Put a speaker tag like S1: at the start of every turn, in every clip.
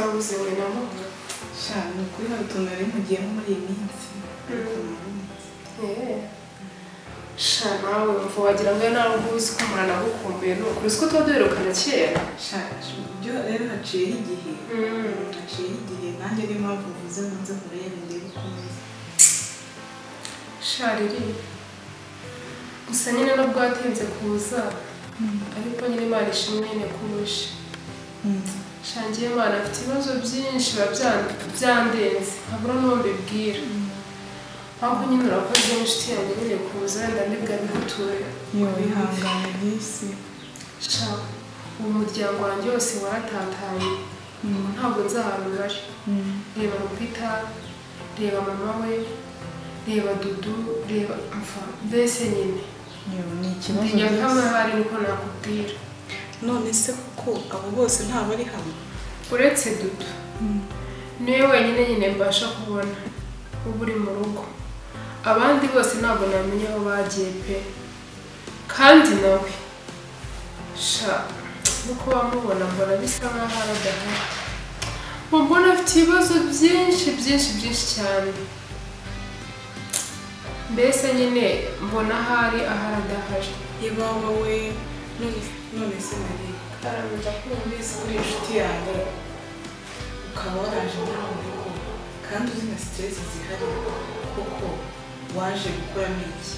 S1: warabuze we na mama.
S2: Sha ni ukuri hari utuntu nari mpugiyemo muri iyi minsi ariko nabonetse.
S1: Sha nawe wumva wagira ngo nawe uzi ko umuntu anagukumbuye ni ukuri uzi ko tuba duherukana kera.
S2: Sha byo rero haciyeho igihe. Haciyeho igihe nanjye niyo mpamvu mvuze ngo nze nkurebe ndebe uko umeze.
S1: Sha riri gusa nyine nubwo watinze kuza ariko nyine Imana ishimwe nyine ko uje. Sha njyewe Imana afite ibibazo byinshi biba byandenze nkabura n'uwo mbibwira. Ahubwo nyine urakoze n'inshuti yanjye nyine kuza wenda ndibwa biguture.
S2: Yo ihangane disi.
S1: Sha ubu muryango wanjye wose waratatanye ntabwo nzi ahantu bari. Reba Lupita, reba mama we, reba Dudu, reba mfa mbese nyine.
S2: Yo ni ikibazo
S1: Ndinya kamwe hari niko nakubwira.
S2: None se kuko abo bose ntabari hamwe?
S1: Uretse Dudu niwe wenyine nyine mbasha kubona uba uri mu rugo. Abandi bose ntabwo namenya aho bagiye pe. Kandi nawe sha nuko wamubona mbona bisa nkaho aradahari. Mbona afite ibibazo byinshi byinshi byinshi cyane. Mbese nyine mbona ahari aharadahari.
S2: Yebaba we none se Marie
S1: Ndakumvise
S2: uri inshuti yanjye ukaba waraje nawe mu rugo kandi uzi na stress zihari koko waje gukoramo iki?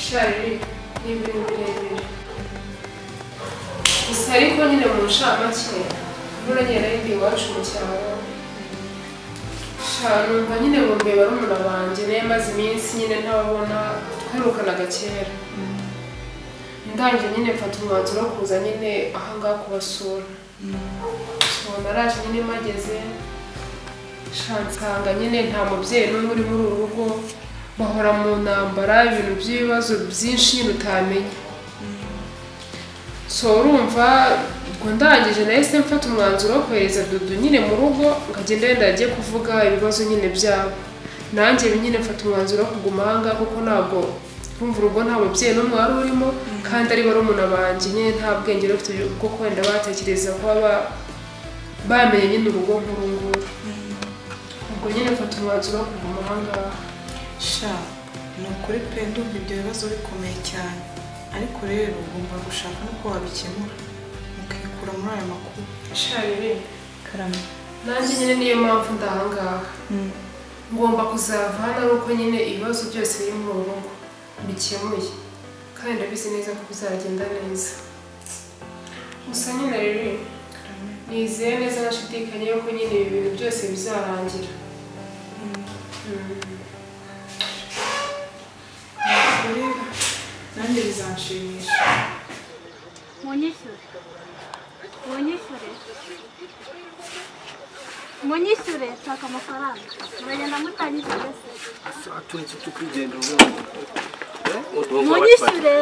S1: Sha riri ni ibintu birebire. Gusa ariko nyine mu nshamake mbona nyine nari ndi iwacu mu cyaro. Sha numva nyine bumve barumuna banjye nayo maze iminsi nyine ntababona twerukanaga kera. Ndangije nyine mfata umwanzuro wo kuza nyine ahangaha kubasura. So naraje nyine mageze sha nsanga nyine nta mubyeyi n'umwe uri muri uru rugo, bahora mu ntambara ibintu by'ibibazo byinshi nyine utamenya. So urumva ubwo ndangije nahise mfata umwanzuro wo kohereza Dudu nyine mu rugo nkagenda wenda agiye kuvuga ibibazo nyine byabo. Nanjye nyine mfata umwanzuro wo kuguma ahangaha kuko ntabwo urumva urugo nta mubyeyi n'umwe wari urimo kandi ari barumuna banjye nyine nta bwenge bafite bwo wenda batekereza kuba bamenye nyine urugo nk'uru nguru. Ubwo nyine mfata umwanzuro wo kuguma ahangaha.
S2: Sha ni ukuri pe ndumva ibyo bibazo bikomeye cyane ariko rero ugomba gushaka n'uko wabikemura mukikura muri aya makuru.
S1: Sha riri
S2: Karame
S1: nanjye nyine niyo mpamvu ndi ahangaha. Ngomba kuzava hano ari uko nyine ibibazo byose biri muri uru rugo bikemuye kandi ndabizi neza ko bizagenda neza. Gusa nyine rero nizeye neza nashidikanya yuko nyine ibi bintu byose bizarangira.
S2: Nanjye bizanshimisha.
S3: Munyishyure. Munyishyure. Munyishyure nshaka amafaranga. Muragenda mutanyishyure se?
S4: Turetse tukigenda ubundi.
S3: Munyishyure.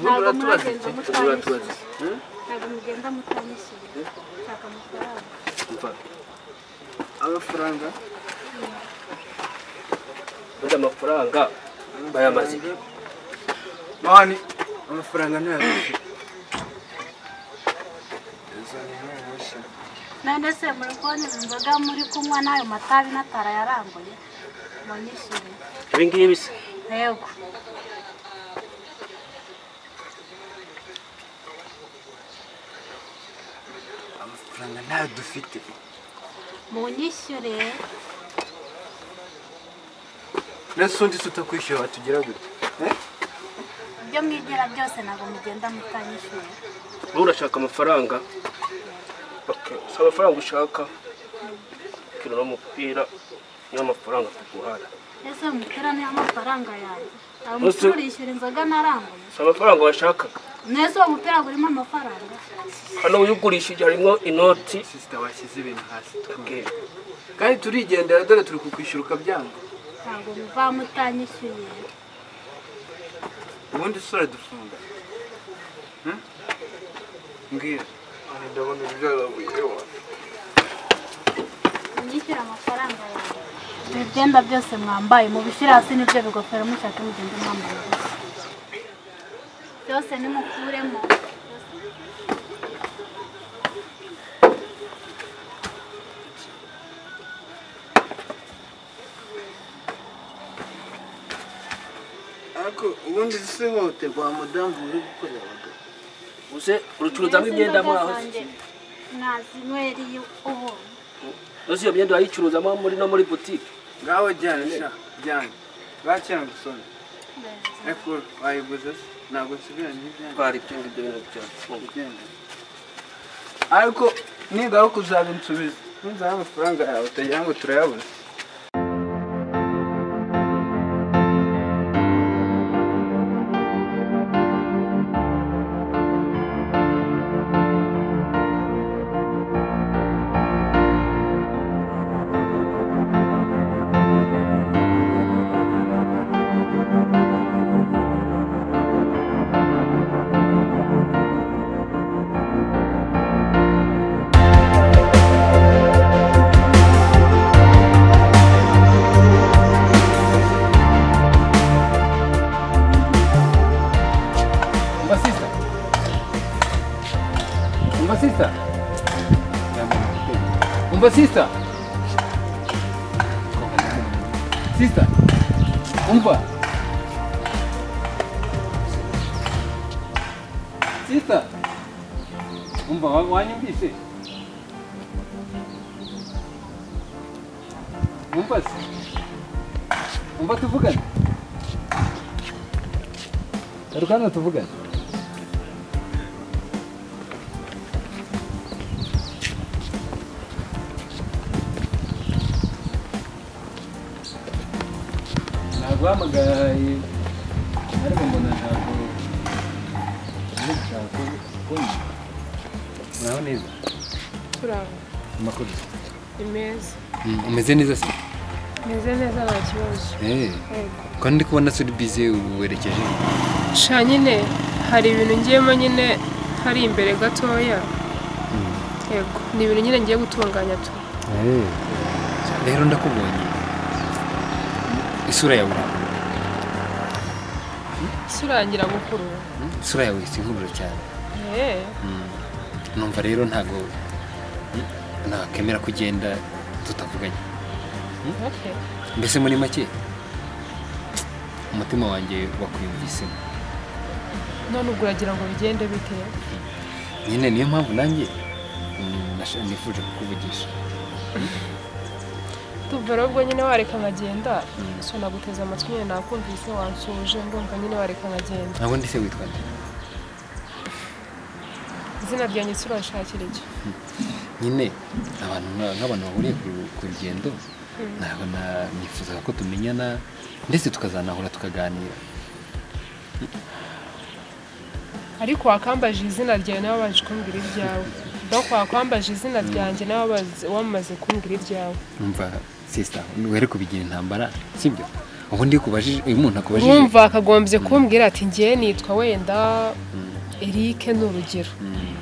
S4: Ntabwo muragenda mutanyishyure.
S3: Ntabwo mugenda mutanyishyure. Nshaka amafaranga.
S4: Amafaranga? Ubundi amafaranga bayamaze. Mani amafaranga ntayo.
S3: None se muri kubona izi nzoga muri kunywa n'ayo matabi n'atara yaranguye? Munyishyure.
S4: Ibi ngibi se?
S3: Yego.
S4: Amafaranga ntayo dufite.
S3: Munyishyure.
S4: Nese undi tutakwishyura watugira gute?
S3: Ibyo mwigira byose ntabwo mugenda mutanyishyuye.
S4: Wowe urashaka amafaranga? Okay, si amafaranga ushaka. Kino n'umupira niyo amafaranga tuguhara.
S3: Ese umupira niyo amafaranga yanjye? Ayo mupira urishyura inzoga naranguye?
S4: Si amafaranga washakaga?
S3: Nese uwo mupira urimo amafaranga?
S4: Hano uyugurishije harimo inoti. Sister washyize ibintu hasi twebwe. Kandi turigendera dore turi kukwishyura ukabyanga.
S3: Ntabwo muva mutanyishyuye.
S4: Ubundi sura dufunga. Mbwira. Ndabona byarabuye wa.
S3: Munyishyure amafaranga yawe. Ibyenda byose mwambaye mubishyire hasi n'ibyo bigofero mushake mugende mwambaye gusa. Byose nimukuremo.
S5: Ariko ubundi si hohoterwa mudamu uri gukorera abagabo.
S4: Use urucuruzamo imyenda mwaho.
S3: Nazinywereye ubu.
S4: Uzi iyo myenda wayicuruzamo muri no muri boutique.
S5: Ngaho jyana sha, jyana. Bakira gusona. Ariko wayiguze ntabwo nsubiranye n'ibyanjye.
S4: Twari ibyo ngibyo bintu byawe.
S5: Ugenda. Ariko nigaruka uzabinsubiza. Ntuzahe amafaranga yawe utagira ngo turayabuze.
S6: Umva sister. Sister. Umva. Sister. Umva wanyumvise? Umva se. Umva tuvugane. Tarukana tuvugane. Naguhamagaye ariko mbona ntabwo uri gushaka kunywa. Muraho neza?
S1: Turaho.
S6: Amakuru?
S1: Ni meza.
S6: Umeze neza se?
S1: Meze neza nta kibazo.
S6: Ko ndi kubona se uri bize werekeje?
S1: Sha nyine hari ibintu ngiyemo nyine hari imbere gatoya. Yego, ni ibintu nyine ngiye gutunganya tu.
S6: Rero ndakubonye. Isura yawe
S1: isura yanjye iragukurura.
S6: Isura yawe inkurura cyane. Numva rero ntago nakemera kugenda tutavuganye. Mbese muri make umutima wanjye wakwiyumvisemo.
S1: None ubwo uragira ngo bigende bite?
S6: Nyine niyo mpamvu nanjye nifuje kukuvugisha.
S1: Tuva ubwo nyine wareka nkagenda. So naguteze amatwi nyine nakumvise wansuje ndumva nyine wareka nkagenda.
S6: Ntabwo ndi se witwa nde?
S1: Izina ryanjye urashakira iki?
S6: Nyine abantu nk'abantu bahuriye ku rugendo ntabwo nifuzaga ko tumenyana ndetse tukazanahura tukaganira.
S1: Ariko wakambaje izina ryawe nawe wabanje kumbwira ibyawe. Donc wakwambaje izina ryanjye nawe wamaze kumbwira ibyawe.
S6: Umva sister, were kubigira intambara, sibyo? Ubundi kubajije uyu muntu akubajije.
S1: Umva akagombye kumbwira ati ngiye nitwa wenda Eric ni urugero.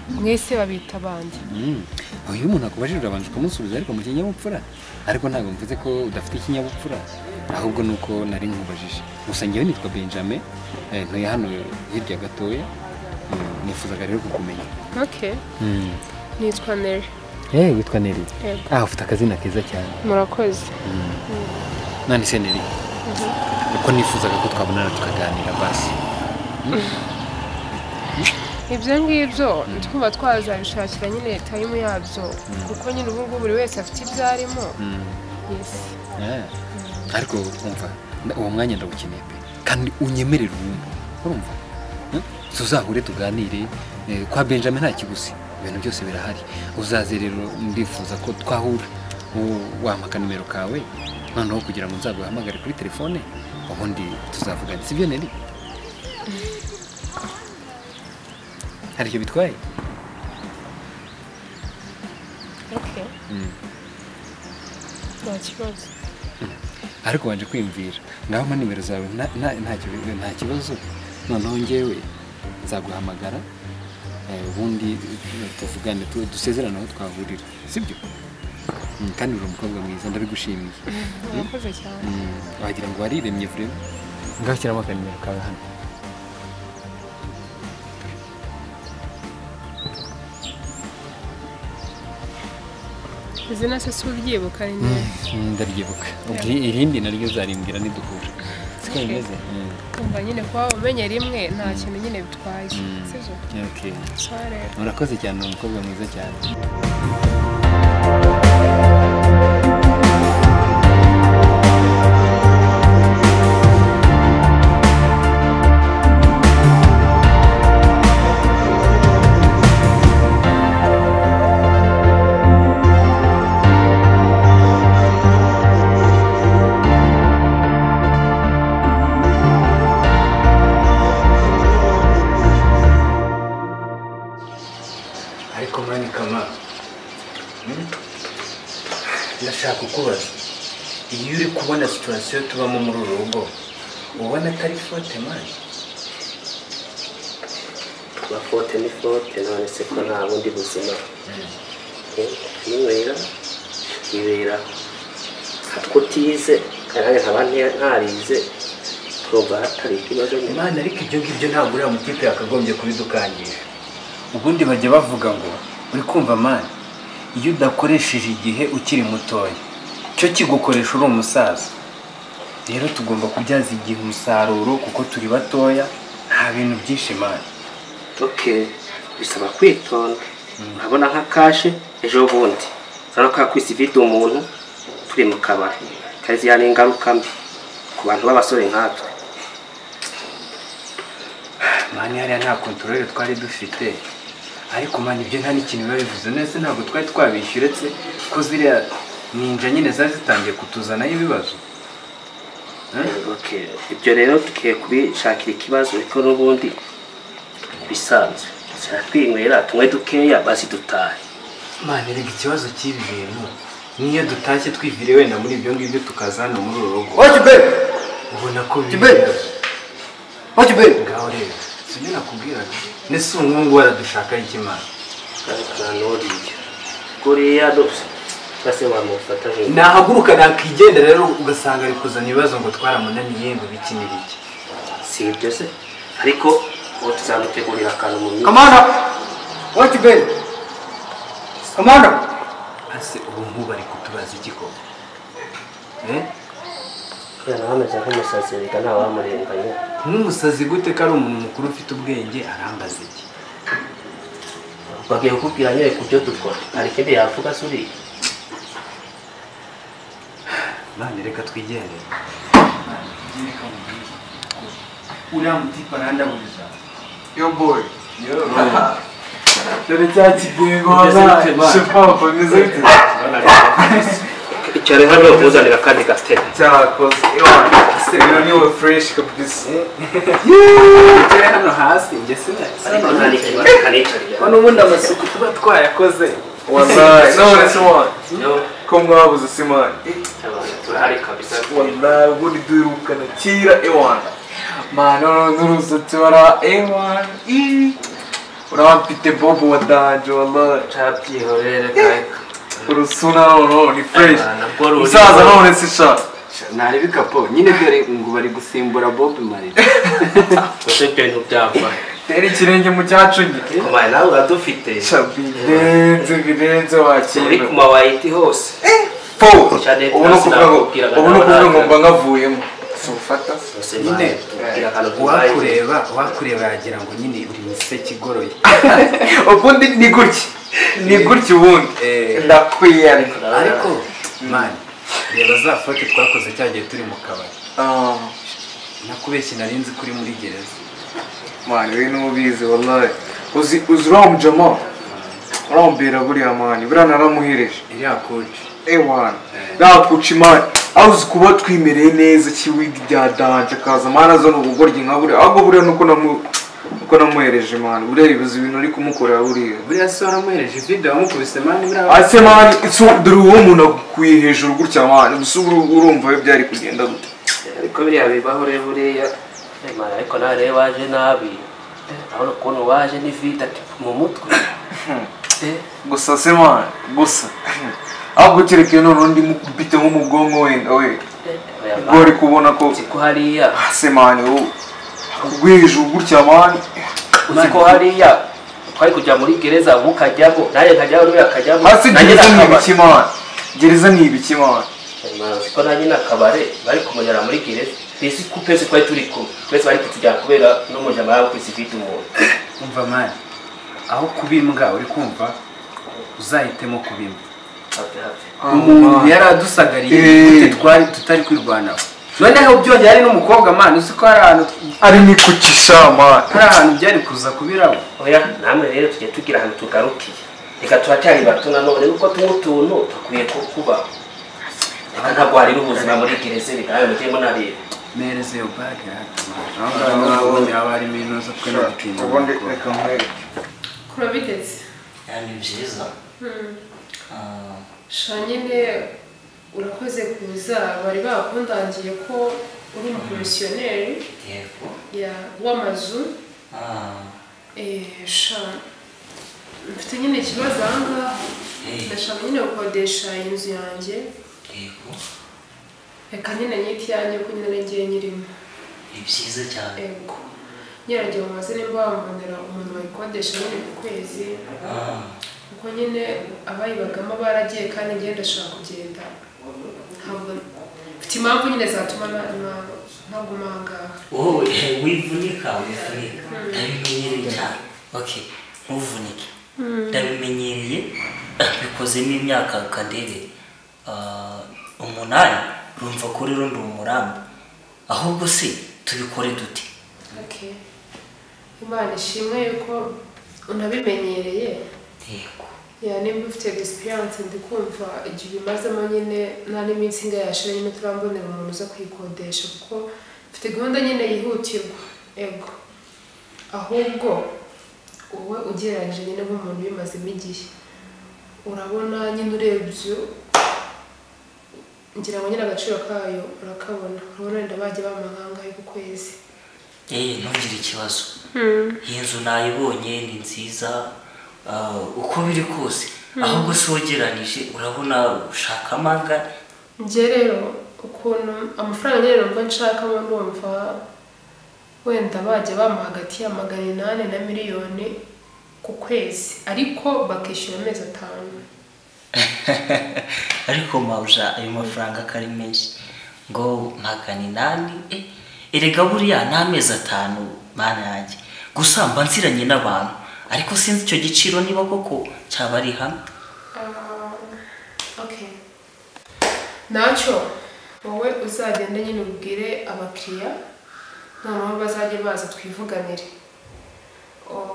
S1: Mwese babita abandi.
S6: Uyu muntu akubajije urabanza ukamusubiza ariko mu kinyabupfura. Ariko ntabwo mvuze ko udafite ikinyabupfura, ahubwo nuko nari nkubajije. Gusa ngewe nitwa Benjamin, ntuye hano hirya gatoya. Nifuzaga rero kukumenya.
S1: Okay. Nitwa Nelly.
S6: Witwa Nelly. Ufite akazina keza cyane.
S1: Murakoze.
S6: None se Nelly, uko nifuzaga ko twabonana tukaganira basi.
S1: Ibyo ngibyo twumva twazabishakira nyine time yabyo kuko nyine ubu ngubu buri wese afite ibyo arimo. Yes.
S6: Ariko umva uwo mwanya ndawukeneye pe, kandi unyemerere uwumva. Urumva? Tuzahure tuganire kwa Benjamin nta kiguzi, ibintu byose birahari. Uzaze rero ndifuza ko twahura, wampa akanimero kawe noneho kugira ngo nzaguhamagare kuri telefone ubundi tuzavugana, sibyo Nelly? Hari icyo bitwaye?
S1: Okay. Nta kibazo.
S6: Ariko wanje kwiyumvira ngaho mpa nimero zawe nta kibazo, noneho njyewe nzaguhamagara ubundi tuvugane dusezerane aho twahurira, sibyo? Kandi uri umukobwa mwiza ndabigushimiye.
S1: Murakoze cyane.
S6: Wagira ngo wariremye vraiment. Ngaho shyiramo akanimero kawe hano.
S1: Izina se si uryibuka nyine?
S6: Ndaryibuka. Irindi naryo uzarimbwira niduhura. Siko bimeze.
S1: Kumva nyine kuba umenye rimwe nta kintu nyine bitwaye. Sibyo?
S6: Okay. Urakoze cyane, uri umukobwa mwiza cyane.
S5: Ndashaka kukubaza, iyo uri kubona situation tubamo muri uru rugo ubona atari faute mani?
S7: Kuba faute ni faute, none se ko nta bundi buzima. Ninywera ibera hatwutize kandi nkaba ntarize urumva hatari ikibazo
S5: mani. Ariko ibyo ngibyo ntabwo uriya mutipe yakagombye kubidukangisha. Ubundi bajya bavuga ngo uri kumva mani, iyo udakoresheje igihe ukiri mutoya cyo kigukoresha uri umusaza. Rero tugomba kubyaza igihe umusaruro kuko turi batoya, nta bintu byinshi mani.
S7: Okay, bisaba kwitonda. Urabona nka kashe ejo bundi urabona ko yakwise vide umuntu turi mu kabari, kandi ziriya ni ingaruka mbi ku bantu b'abasore nkatwe.
S5: Mani hariya nta control twari dufite, ariko mani ibyo nta n'ikintu biba bivuze. Nese ntabwo twari twabishyura uretse ko ziriya ninja nyine zari zitangiye kutuzanaho ibibazo.
S7: Okay, ibyo rero tugiye kubishakira ikibazo, ariko n'ubundi bisanzwe twinywera tunywe dukeya basi dutahe.
S5: Mani rega ikibazo cy'ibi bintu niyo dutashye twivire wenda muri ibyo ngibyo tukaza hano muri uru rugo ubona ko ngaho rero sibyo nakubwiraga. Nese ubu ngubu aradushaka iki mani? Nahaguruka nakigendera rero ugasanga ari kuzana ibibazo ngo twaramunaniye ngo biki n'ibiki.
S7: Si ibyo se, ariko ubu tuzamutegurira akantu mu minsi.
S5: Kamana! What you been? Kamana! Ase ubu nk'ubu ari kutubaza iki koko?
S7: Kubera nawe ameze nk'umusazi reka ntawamurenganya.
S5: Nk'umusazi gute ko ari umuntu mukuru ufite ubwenge arambaza iki?
S7: Bagiye kukubwira nyine ku byo dukora, hari ikindi yavuga se uriya?
S5: Mani reka twigendere. Uriya mutipe arandaburiza.
S8: Yo boy. Yo. Dore cya kigengo wabaye. Shipapa bimeze bite?
S7: Icyare hano uzanira kandi gatebe.
S8: Cyakoze. Ewa. Ni fresh kabisa.
S5: Icyare hano hasi njye sinari.
S7: Ariko nta n'ikibazo kanicarira.
S5: Ko n'ubundi amasuku tuba twayakoze.
S8: Wallahi, none se mwana. Ko mwabuze se mwana.
S7: Turahari kabisa.
S8: Wallahi, ubundi duherukana kera ewana. Mano n'urusatsi wara ewana. Urabafite bobo wa danje wallahi.
S7: Cabyihorere kaka.
S8: Urusuna noneho ni fresh. Musaza none se sha.
S5: Nari bikapo nyine dore ngo bari gusimbura Bob Marley.
S7: Ose ibintu byava.
S8: Tera ikirenge mu cyacu nye.
S7: Kumaye nawe uradufite.
S8: Sha birenze birenze wakira.
S7: Uri ku mawayiti hose.
S8: Po. Ubu no kuvuga ngo mba nkavuyemo. Sufata
S5: nyine wakureba yagira ngo nyine uri miseke igoroye.
S8: Ubundi ni gutya. Ni gutya ubundi. Ndakwiyarika.
S5: Ariko mani reba za fote twakoze cyagiye turi mu kabari. Nakubeshye nari nzi kuri muri gereza.
S8: Mani we n'ubizi wallahi. Uzi uriya mujama urambera buriya mani buriya naramuhereje.
S5: Iriya koci.
S8: Ewana. Iriya mani. Aho uzi kuba twimereye neza kiwigi bya danje akaza mani azana ubugoryi nka buriya. Ahubwo buriya nuko namuhereje mani. Buriya ibibazo ibintu ari kumukorera buriya.
S5: Buriya se waramuhereje video wamukubise mani buriya.
S8: Ase mani dore uwo muntu agukuye hejuru gutya mani. Gusa urumva iyo byari kugenda gute.
S7: Ariko biriya bibaho rero buriya. Mani ariko nawe rero waje nabi. Urabona ukuntu waje ni vide mu mutwe.
S8: Gusa se mani gusa. Ahubwo kereka none undi mukubite nko mu bwonko wenda we. Ubwo uri kubona ko
S7: uzi ko hariya.
S8: Se mani wowe. Hejuru gutya mani.
S7: Uzi ko hariya twari kujya muri gereza ubu ukajyamo nanjye nkajyaho n'uyu akajyamo.
S8: Hasi gereza ni ibiki mani. Gereza ni ibiki mani.
S7: Uzi ko nanjye n'akabare bari kumujyana muri gereza. Mbese couple yose twari turi kumwe twese bari kutujyana kubera no mujama yakubise vide umuntu.
S5: Umva man, aho kubimbwa uri kumva uzahitemo kubimbwa. Umuntu yaradusagariye gute twari tutari kwirwanaho. Noneho byongeye ari n'umukobwa man, uzi ko hari ahantu
S8: ari ni kukisha man,
S5: hari ahantu byari kuza kubiraho.
S7: Oya namwe rero tujye tugira ahantu tugarukiye. Reka turacyari bato nanone nuko tunywa utuntu dukwiye kuba. Reka ntabwo hari n'ubuzima muri gereza reka mujyemo nareba.
S5: Mereze yo bag yacu. Ubundi haba harimo inoza twe no gutinda.
S8: Ubundi reka nkwereke.
S1: Kurabitetse.
S9: Yani byiza.
S1: Sha nyine urakoze kuza, bari bakundangiye ko uri umukomisiyoneri.
S9: Yego.
S1: Ya w'amazu. Sha mfite nyine ikibazo aha ngaha. Ndashaka nyine gukodesha inzu yanjye.
S9: Yego.
S1: Reka nyine nyite iyanjye kuko nyine ngiye nyirimo.
S9: Ni byiza cyane.
S1: Yego. Nyiragiye mubaze nimba wambonera umuntu wayikodesha nyine ku kwezi. Kuko nyine abayibagamo baragiye kandi ngiye ndashaka kugenda. Ntabwo mfite impamvu nyine zatuma ntaguma aha ngaha.
S9: Wowe wivunika wivunika. Ndabimenyereye cyane. Okay, ntuvunike. Ndabimenyereye bikozemo imyaka kandebe 8 urumva ko rero ndi umurambo. Ahubwo se tubikore dute?
S1: Okay. Imana ishimwe yuko unabimenyereye.
S9: Yego.
S1: Ya nimba ufite experience ndikumva igihe umazemo nyine nta n'iminsi ingahe yashira nyine turambonera umuntu uza kuyikodesha kuko mfite gahunda nyine yihutirwa. Ego. Ahubwo wowe ugereranyije nyine nk'umuntu ubimazemo igihe urabona nyine urebye ngira ngo nyine agaciro kayo urakabona, urabona wenda bajya bampa ku kwezi.
S9: Ntugire ikibazo. Iyi nzu nayibonye ni nziza uko biri kose. Ahubwo se wogeranije urabona ushaka amanga.
S1: Njye rero ukuntu amafaranga nyine numva nshakamo ndumva wenda bajya bampa hagati ya 800 na miliyoni ku kwezi, ariko bakishyura amezi 5.
S9: Ariko mawuja ayo mafaranga kari menshi ngo 800 erega buriya n'amezi 5 mana yanjye. Gusa mba nziranye n'abantu ariko sinzi icyo giciro niba koko cyaba ari hamwe.
S1: Okay. Nacyo wowe uzagenda nyine ubwire abakiriya noneho bazajye baza twivuganire.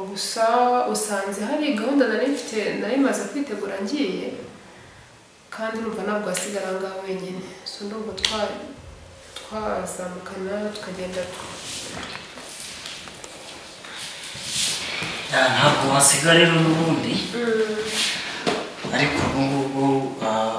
S1: Gusa usanze hari gahunda nari mfite nari maze kwitegura ngiye kandi urumva ntabwo wasigara ngaho wenyine. So ndumva twazamukana tukagenda.
S9: Ntabwo wasigara rero n'ubundi. Ariko ubu ngubu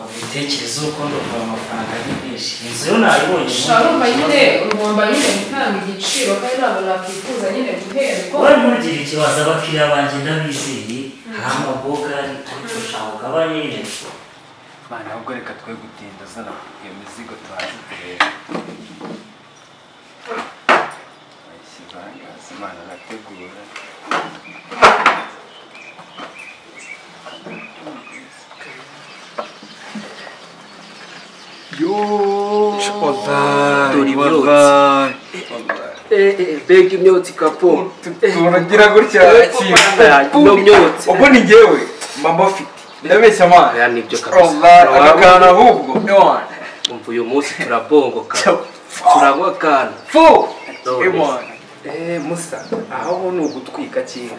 S9: ubitekerezo uko ndumva amafaranga ari menshi. Inzu yo nayibonye.
S1: Urumva nyine ugomba nyine gutanga igiciro kandi ntabwo nakwifuza nyine guherwa.
S9: Wowe ntugire ikibazo, abakiriya banjye ndabizeye. Hari amaboga ariko ushaka ugabanye nyine.
S5: Mana ahubwo reka twe gutinda zana iyo mizigo tuhaze turebe. Ayishyize aha ngaha, Imana arategura.
S8: Yo, wallahi, wallahi.
S4: Mbega imyotsi kapo.
S8: Tunagira gutya no
S4: myotsi.
S8: Ubwo ni njyewe mba mfite. Ndabeshya man.
S7: Ya nibyo kabisa.
S8: Wallahi akana ahubwo. Ewan.
S7: Umva uyu munsi turabongoka. Turanywa akana.
S8: Fu. Ewan.
S5: Musa, aho ni ugutwika kinga.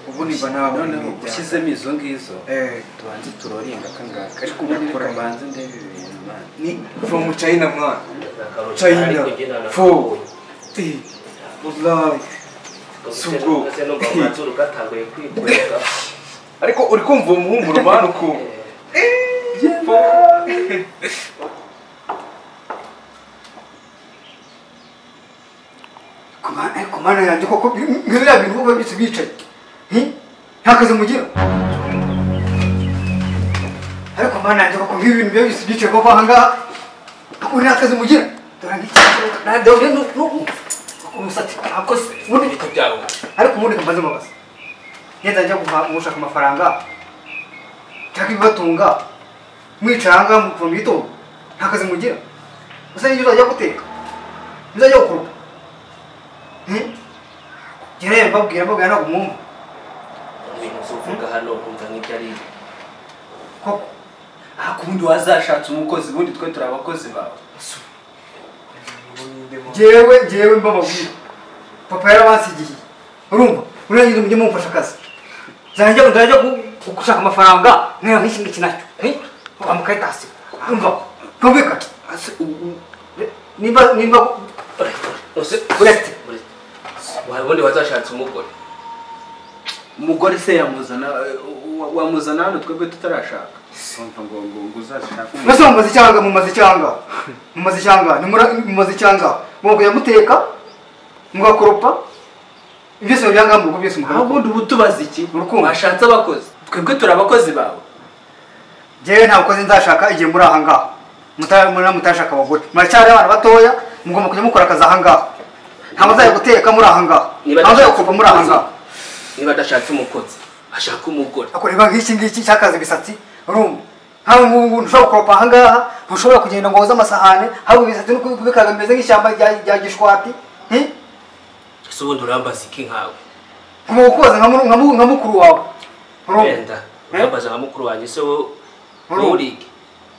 S8: Ubu niba ntabwo
S5: ushyizemo izo ngizo. Tubanze turoringa akangaka. Ariko ubundi reka mbanze ndebe ibintu man.
S8: Ni from China man. China. Fu. Wallahi. Sugo. Ariko uri kumva umuhumuro man uko.
S10: Kumana yanjye koko nk'ibiriya bintu uba bitse bicaye. Nta kazi mugira. Ariko mana yanjye koko nk'ibi bintu biba bitse bicaye koko aha ngaha. Uri nta kazi mugira. Dore ngiki dore umusatsi ntabwo se ubundi ariko ubundi mbaze mubaza. Ngenda njya gushaka amafaranga nshaka ibibatunga mwicara aha ngaha kuva mu gitondo nta kazi mugira. Gusa n'ibyo uzajya guteka. Nzajya gukoropa. Njye mbabwira ntabwo mwumva.
S7: Ibintu uvuga hano ukumva nk'ibyo ari
S10: koko.
S5: Akundi wazashatse umukozi ubundi twe turi abakozi bawe.
S10: Jewe mbababwira. Papa yarabansigiye. Urumva? Urangiza mujye mumfasha akazi. Zanjye ndajya gushaka amafaranga nkaya nk'iki ngiki nacyo. Amukayitasi. Urumva? Kumvika. Nimba uretse
S7: ubundi wazashatse umugore.
S5: Umugore se yamuzana wamuzana hano twebwe tutarashaka. Umva ngo uzashaka.
S10: Mwese mumaze icyanga mumaze icyanga mugomba muteka mugakoropa byose byanga mu rugo byose mukabikora.
S5: Ubundi ubutubaza iki? Washatse abakozi. Twebwe turi abakozi bawe.
S10: Jewe nta bakozi nzashaka igihe muri aha ngaha. Mutashaka abagore. Muracyari abana batoya mugomba kujya mukora akazi aha ngaha. Nta muzajya guteka muri aha ngaha. Nta muzajya gukoropa muri aha ngaha.
S7: Niba adashatse umukozi ashaka umugore.
S10: Akoreba nk'iki ngiki cyakaza ibisatsi urumva. Nkawe ngubu ntushobora gukoropa aha ngaha, ntushobora kugenda ngo woze amasahane, haba ibisatsi no kubikaga bimeze nk'ishyamba rya gishwati.
S7: Ese ubundi urambaza iki nkawe?
S10: Ngomba kukubaza nka mukuru wawe.
S7: Wenda urambaza nka mukuru wanjye se wowe urige?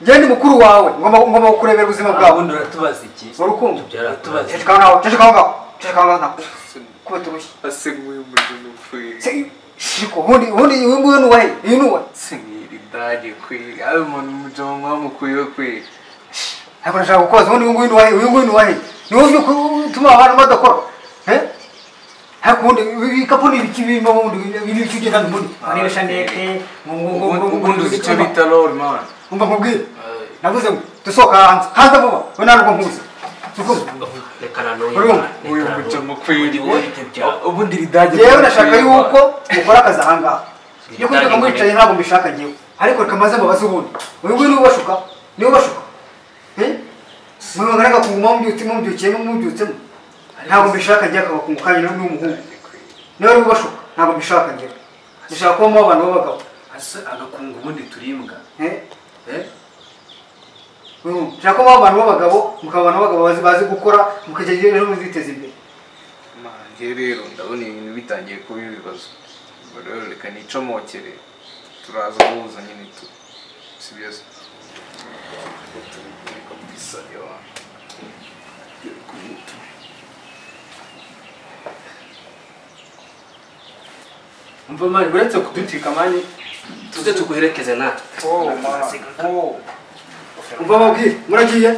S10: Njye ni mukuru wawe, ngomba kukurebera ubuzima bwawe.
S5: Ubundi uratubaza iki?
S10: Urukundo.
S5: Uratubaza.
S10: Ceceka aho ngaho. Kubita urushyi.
S8: Ase nk'uyu mujura upfuye.
S10: Shiko, ubundi uyu nguyu ni uwahe? Uyu ni uwahe?
S8: Sinkiri kweli. Ayo umuntu mujama mwamukuyeho kweli.
S10: Ariko ndashaka kukubaza ubundi uyu nguyu ni uwahe? Uyu nguyu ni uwahe? Ni wowe utuma abantu badakora? Ariko ubundi ibikapu ni ibiki birimo ubundi ibiki ugenda ubundi? Niba shanete,
S8: ubundi uzi icyo bita lol man.
S10: Umva nkubwire. Navuze ngo dusohoka hanze vuba. We ntabwo nkuzi.
S8: Uyu mujama kweli. Ubundi ridage.
S10: Yewe ndashaka yuko mukora akazi aha ngaha. Iyo kuvuga ngo mwicaye ntabwo mbishaka ngewe. Ariko reka maze mbabaze ubundi. Uyu nguyu niwe ubashuka? Niwe ubashuka? Mwe mwagaraga kuguma mubyutsemo. Ntabwo mbishaka ngewe akabakungu kanyu n'umuhungu. Niwe ari ubashuka? Ntabwo mbishaka ngewe. Ndashaka kubamo abantu b'abagabo.
S5: Ase agakungu ubundi turimbwa.
S10: Nshaka kuba abantu b'abagabo mukaba abantu b'abagabo bazi gukora mukajya ejo muziteza imbere.
S8: Njye rero ndabona ibintu bitangiye kuba ibibazo. Rero reka nicomokere turaza guhuza nyine tu. Si byo se?
S5: Umva mani uretse kuducika mani
S7: tuze tuguherekeze natwe.
S10: Umva babwire muragiye?